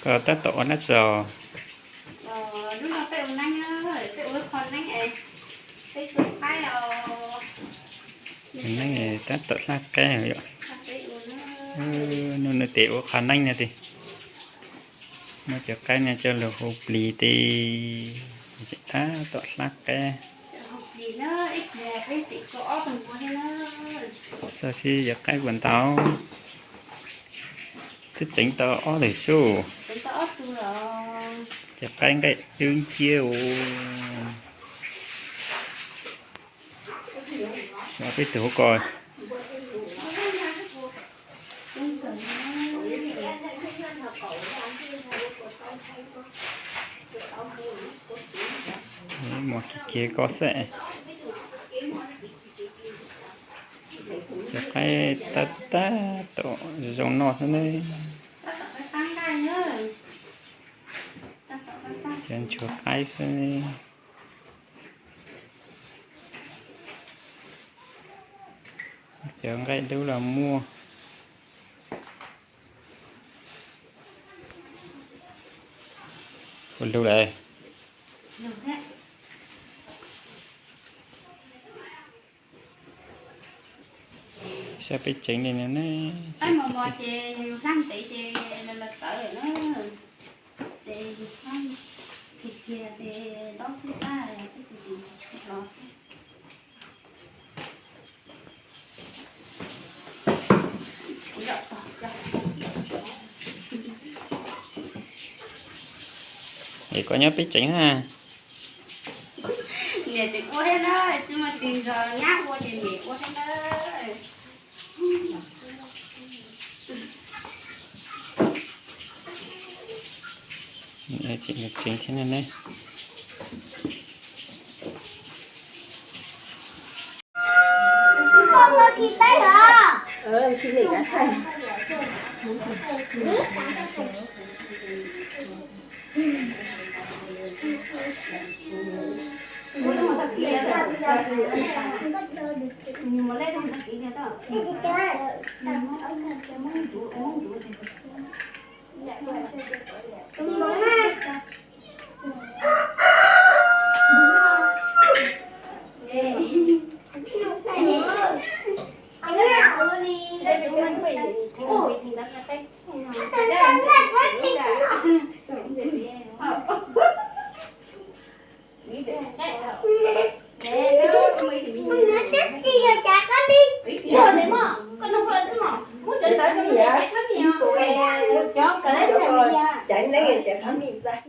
Koj tab tom ua dab tsi os? Lub no peb ua neeb, peb ua qho neeb, peb tua qaib os. Neeb tab tom hlab qaib yom. Hnub no tes ua qho neeb no tes. Muab cov qaib no coj los hau plis tes, tab tom hlab qaib. Xauj seb cov qaib puas ntau. Twb tseev tau ob lwm sub. Cov qaib nqaij dub nciab os. Peb tus hauv ko. Mos kiag kiag ko xwb. Cov qaib tab tab tom zoo noj xwb ne. Cov ntsuag qaib xwb. Cov nqaij dub los muaj. Ua lug lawm. Saib peb tseev li no ne. Qaib mos mos ces yus hlab ntev ces los tawv lawm na. Ces yus hlab kiag kiag ces dob xwb tab peb tus tus tsis tshua los. Es koj nyob peb tseev na. Niam tseem ua thiab na, tsis muaj tig zog nyab ua ces niam ua thiab na. Tseev thiab ne.